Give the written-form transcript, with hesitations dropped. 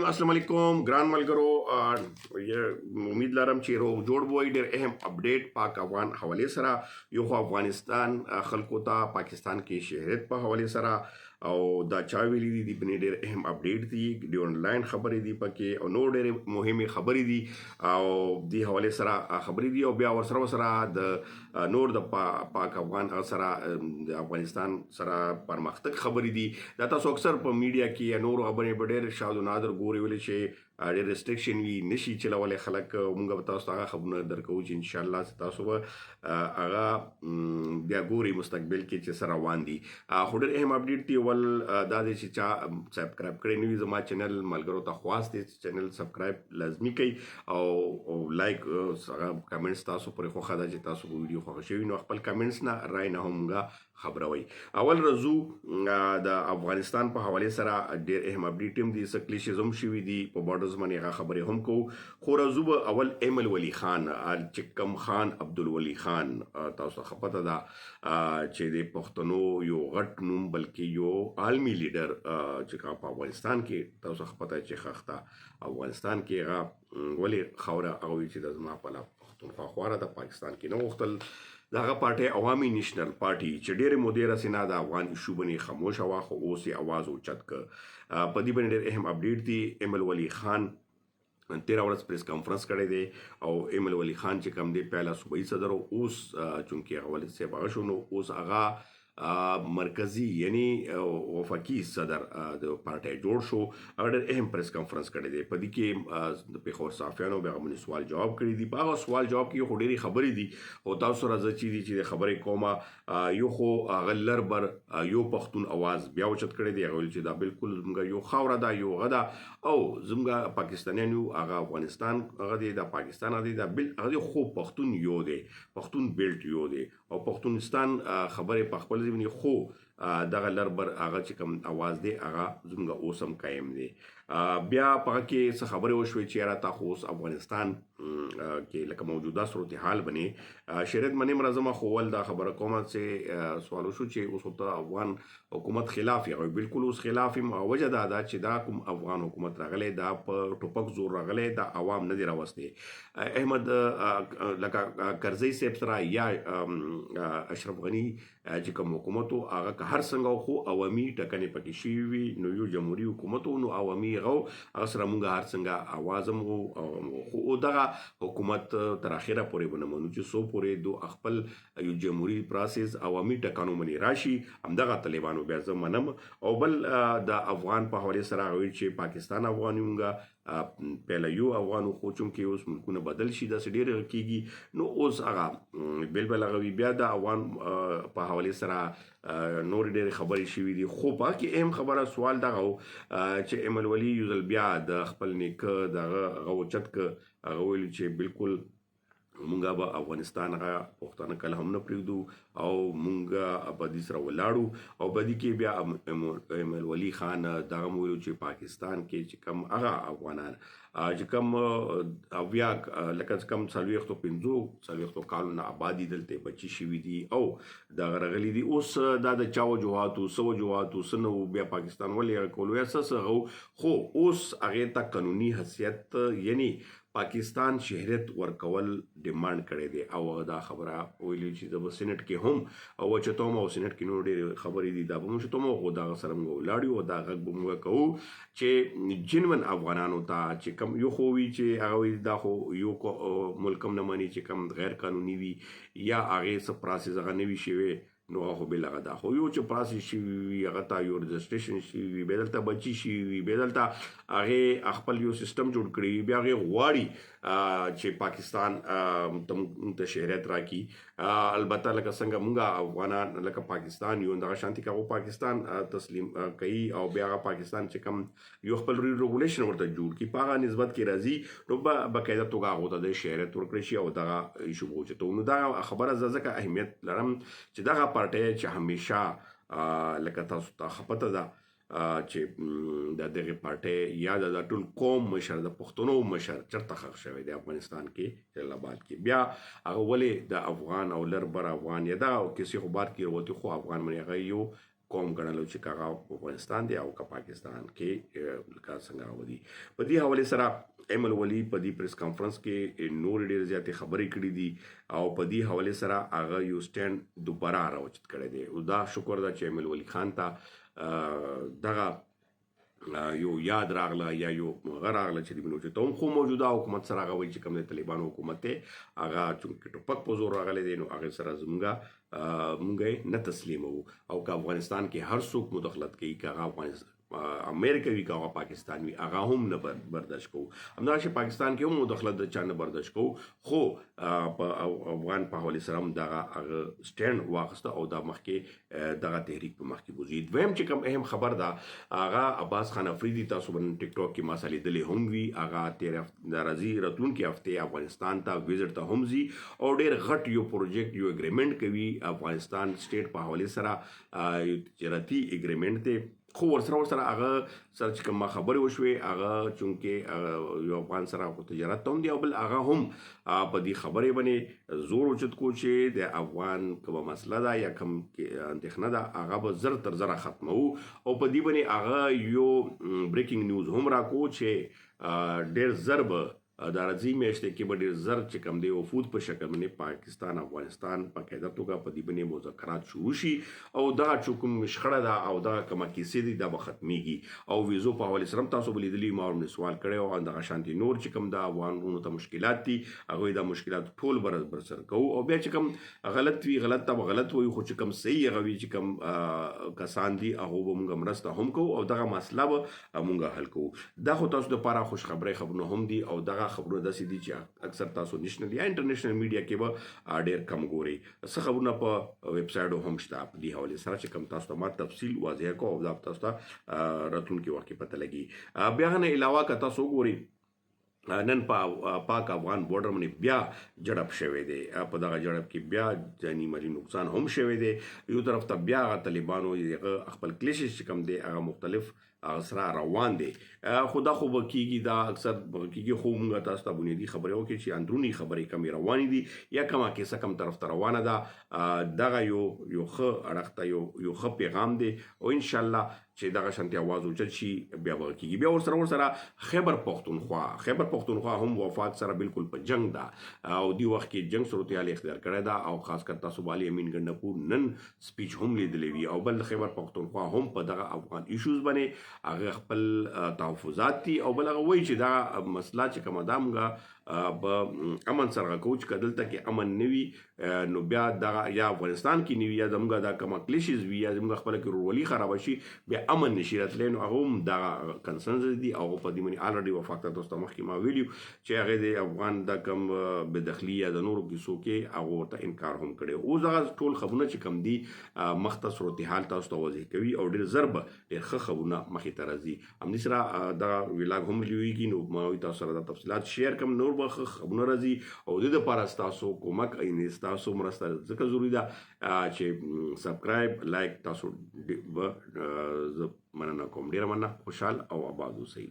السلام علیکم ګران ملګرو، امید لرم چې روغ جوړ وئ. ډېر اهم اپډیټ پاک افغان حواله سره، یو خو افغانستان خلکو ته پاکستان کې شهرت په حواله سره او دا چا ویلي دي، د بنې ډېر اهم اپډیټ دي، ډېر انلاین خبرې دي پکې او نور ډېر مهمې خبرې دي او دی حواله سره خبرې دي. او بیا ورسره سره د نور د پاک افغان سره د افغانستان سره پرمختګ خبرې دي. دا تاسو اکثر په میډیا کې یا نور خبرې په ډېر شاذ و نادر ګوري، ولې چې ډېر ریسټریکشن وي، نشي چلولی خلک. موږ به تاسو ته هغه خبرونه درکوو چې ان شاء الله تاسو به هغه بیا ګوري مستقبل کې چې څه روان دي. خو ډېر اهم اپډیټ دی. اول دا دی چې چا سبسکرایب کړی نه وي زما چینل، ملګرو ته خواست دی چې چینل سبسکرایب لازمي کړئ او لایک، هغه کمنټس تاسو پورې خوښه ده چې تاسو په ویډیو خوښ شوي نو خپل کمنټس نه رای نه هم موږ خبروي. اول رزو د افغانستان په حواله سره ډېر اهم اپډیټ هم دي، څه کلیشز هم شوي دي په بارډرز باندې، هغه خبرې هم کوو. خو رزو به اول ایمل ولی خان، چې کم خان عبدالولی خان، تاسو ته پته ده چې د پښتنو یو غټ نوم، بلکې یو عالمي لیډر چې په افغانستان کې تاسو ته پته چې خخته افغانستان کې هغه ولې خاوره هغه وی چې د زما په پښتونخوا خواره د پاکستان کې نه غوښتل. دغه پارټي عوامي نېشنل پارټي چې ډېرې مودې راسې نه د افغان ایشو باندې خاموشه وه، خو اوس یې اواز اوچت کړ. په دې باندې ډېر اهم اپډیټ دی. ایمل ولي خان 13 ورځ پریس کانفرنس کړی دی او ایمل ولي خان چې کوم دی پهله صوبایي صدر، اوس چونکې هغه ولي صاحب هغه شو نو اوس هغه مرکزی یعنی وفاقي صدر د پارټۍ جوړ شو. هغه ډېر اهم پریس کانفرنس کړی دی. په دې کې د پېښور صحافیانو بیا هغه باندې سوال جواب کړی دی. په هغه سوال جواب کې خو ډېرې خبرې دي، خو تاسو سره زه چې دي چې خبرې کوم، یو خو هغه لر بر یو پښتون اواز بیا اوچت کړی دی. هغه ویل چې دا بالکل زموږ یو خاوره ده، یو هغه ده او زموږ پاکستانیان یو، هغه افغانستان هغه دی، دا پاکستان هغه دی، دا بل هغه دی، خو پښتون یو دی، پښتون بیلټ یو دی او پښتونستان خبرې په خپل ځای باندې. خو دغه لر بر هغه چې کوم اواز دی هغه زموږ اوس هم قایم دی. بیا په هغه کې څه خبرې وشوې چې یاره تا خو اوس افغانستان کې لکه موجوده صورتحال باندې شریعت منې مرزمه. خو ول دا خبره کومه چې سوال وشو چې اوس ته افغان حکومت خلاف یې؟ بالکل اوس خلاف یم. وجه دا ده چې دا کوم افغان حکومت راغلی دا په ټوپک زور راغلی، دا عوام نه دی راوستی. احمد لکه کرزی صاحب سره یا اشرف غني چې کوم حکومت و هغه که هر څنګه خو عوامي ټاکنې پکې شوي وي، نو یو جمهوري حکومت و، نو عوامي هغه هغه سره مونږ هر څنګه اواز هم خو دغه حکومت تر اخره پورې به نه منو چې څو پورې دو خپل یو جمهوري پروسس عوامي ټاکنو باندې راشي، همدغه طالبانو بیا زه منم. او بل د افغان په حواله سره هغه ویل چې پاکستان افغان مونږه پهله یو افغان، خو چونکې اوس ملکونه بدل شي داسې ډېر کېږي نو اوس هغه بل بل هغه وي. بیا د افغان په حواله سره نورې ډېرې خبرې شوې دي. خو په کې اهم خبره سوال دغه و چې ایمل ولي یو ځل بیا د خپل نیکه دغه هغه اوچت که، هغه ویل چې بالکل مونږه به افغانستان هغه پښتانه کله هم نه پرېږدو او مونږه په دې سره ولاړو. او په دې کې بیا ایمل ولي خان دغه هم ویلو چې پاکستان کې چې کوم هغه افغانان چې کوم 70 لکه چې کوم 40 45 کالو نه آبادي دلته بچي شوي دي او دغه راغلي دي، اوس دا د چا وجوهاتو څه وجوهاتو څه نه وو، بیا پاکستان ولې هغه کولو یا څه څه هغه وو، خو اوس هغې ته قانوني حیثیت یعنی پاکستان شهرت ورکول ډیمانډ کړی دی. او هغه دا خبره ویلي چې زه به سېنېټ کې هم وچتوم او سېنېټ کې نور ډېرې خبرې دي دا به هم وچتوم، خو دغه سره موږ ولاړ یو او دا غږ به موږ کوو چې جنون افغانانو ته چې کوم یو خو وي چې هغه وي دا خو یو ملک هم نه مني چې کوم غیر قانوني وي یا هغې څه پراسس هغه نه وي شوی، نو هغه خو بل هغه دا خو یو چې پراسس شوي وي هغه ته یو رجسټریشن شوي وي، بیا دلته بچي شوي وي، بیا دلته هغې خپل یو سیستم جوړ کړی وي، بیا هغې غواړي چې پاکستان ته موږ ته شهریت راکړي. البته لکه څنګه موږ افغانان لکه پاکستان یو دغه شانتي که هغه پاکستان تسلیم کوي او بیا هغه پاکستان چې کوم یو خپل ریګولیشن ورته جوړ کړي په هغه نسبت کې راځي، نو باقاعده توګه هغو ته د شهریت ورکړی شي او دغه ایشو به وچتوو. نو دغه خبره زه ځکه اهمیت لرم چې دغه پارټۍ چې همیشه لکه تاسو ته ښه پته ده چې د دغې پارټۍ یا د ټول قوم مشر د پښتنو مشر چېرته ښخ شوی دی افغانستان کې جلال آباد کې، بیا هغه ولې د افغان او لر بر افغان یا دغه کیسې خو بار کې وروتي، خو افغان باندې هغه یو قوم ګڼلو چې که هغه افغانستان دی او که پاکستان کې لکه څنګه ودی. په دې حواله سره ایمل ولي په دې پریس کانفرنس کې نور ډېر زیاتې خبرې کړې دي او په دې حواله سره هغه یو سټینډ دوباره راوچت کړی دی. او دا شکر ده چې ایمل ولي خان ته دغه یو یاد راغله یا یو هغه راغله چې د بنو چې ته هم خو موجوده حکومت سره هغه وایي چې کوم د طالبانو حکومت دی، هغه چونکې ټوپک په زور راغلی دی، نو هغې سره مونږ یې نه تسلیموو. او که افغانستان کې هر څوک مداخلت کوي، که هغه افغانستان امریکا وي، که هغه پاکستان وي، هغه هم نه برداشت کوو. همداسې پاکستان کې هم مداخلت د چا نه برداشت کوو، خو په افغان په حواله سره هم دغه هغه سټینډ واخیسته او دا مخکې دغه تحریک په مخکې بوځي. دویم چې کوم اهم خبر ده، هغه عباس خان افریدي، تاسو به نن ټیک ټاک کې ما سره لیدلی هم وي، هغه تېر دا راځي راتلونکې هفتې افغانستان ته ویزټ ته هم ځي او ډېر غټ یو پروجیکټ، یو اګریمنټ کوي افغانستان سټیټ په حواله سره، یو تجارتي اګریمنټ دی. خو ورسره هغه سره چې کوم خبرې وشوې، هغه چونکې یو افغان سره خو تجارت ته هم دی، او بل هغه هم په دې خبرې باندې زور اوچت کو چې د افغان کومه مسله ده یا کوم اندېښنه ده، هغه به زر تر زره ختموو. او په دې باندې هغه یو بریکینګ نیوز هم راکو چې ډېر زر به دا راځي میاشتې کې به ډېر زر چې کوم دی وفود په شکل باندې پاکستان افغانستان په قاعده توګه په دې باندې مذاکرات شروع شي او دغه چې کوم شخړه ده او دغه کومه کیسې دي دا به ختمېږي. او ویزو په حواله سره هم تاسو به لیدلي، ما ورباندې سوال کړی او دغه شانتې نور چې کوم د افغان وروڼو ته مشکلات دي، هغوی دا مشکلات ټول به برسره کوو. او بیا چې کوم غلط وي، غلط ته به غلط وایو، خو چې کوم صحیح هغه وي چې کوم کسان دي، هغو به مونږ مرسته هم کوو او دغه مسله به مونږ حل کوو. دا خو تاسو دپاره خوشخبرۍ خبرونه هم دي او دغه خبرونه داسې دي چې اکثر تاسو نشنل یا انټرنیشنل میډیا کې به ډېر کم ګورئ. څه خبرونه په ویب سایټو هم شته په دې حوالې سره چې کوم تاسو ته ما تفصیل واضح کوم او دا تاسو ته راتلونکي وخت کې پته لګي. بیا هغه نه علاوه که تاسو وګورئ، نن په پاک افغان بورډر باندې بیا جړپ شوی دی. په دغه جړپ کې بیا جاني مالي نقصان هم شوی دی. یو طرف ته بیا هغه طالبانو هغه خپل کلیشز چې کوم دی هغه مختلف هغه سره روان دی. خو دا خو به کېږي، دا اکثر به کېږي، خو موږ تاسو ته بنیادي خبرې وکړې چې اندروني خبرې کمې روانې دي یا کومه کیسه کم طرف ته روانه ده. دغه یو ښه اړخ ته یو ښه پیغام دی او انشاءالله چې دغه شانتې اواز اوچت شي بیا به کېږي. بیا ورسره خیبر پښتونخوا، خیبر پښتونخوا هم وفاق سره بالکل په جنگ ده او دې وخت کې جنگ صورتحال اختیار کړی ده او خاص کر تاسو به علي امین ګنډاپور نن سپیچ هم لیدلی وي. او بل خیبر پښتونخوا هم په دغه افغان ایشوز باندې هغه خپل تحفظات دي او بل هغه وایي چې دا مسله چې کومه ده موږ به امن سره کوو چې که دلته کې امن نه وي، نو بیا دغه یا افغانستان کې نه وي یا زموږ دا کومه کلیشز وي یا زموږ خپله کې ورورولي خرابه شي، بیا امن نشي راتلی. نو هغه هم دغه کنسرنز دي او هغه په دې باندې الریډي وفاق ته تاسو ته مخکې ما ویلي چې هغې د افغان دا کوم بېدخلي یا د نورو کیسو کې هغه ورته انکار هم کړی. اوس دغه ټول خبرونه چې کوم دي، مخته صورتحال تاسو ته واضح کوي او ډېر زر به ډېر ښه خبرونه مخې ته راځي. همدې سره، دغه ویلاګ هم لویږي، نو ما وایي تاسو سره دا تفصیلات شیر کړم، نور به ښه خبرونه راځي او د دې دپاره ستاسو کومک یعنې ستاسو مرسته ځکه ضروري ده، چې سبسکرایب، لایک تاسو به، زه مننه کوم. ډېره مننه، خوشحال او آباد اوسئ.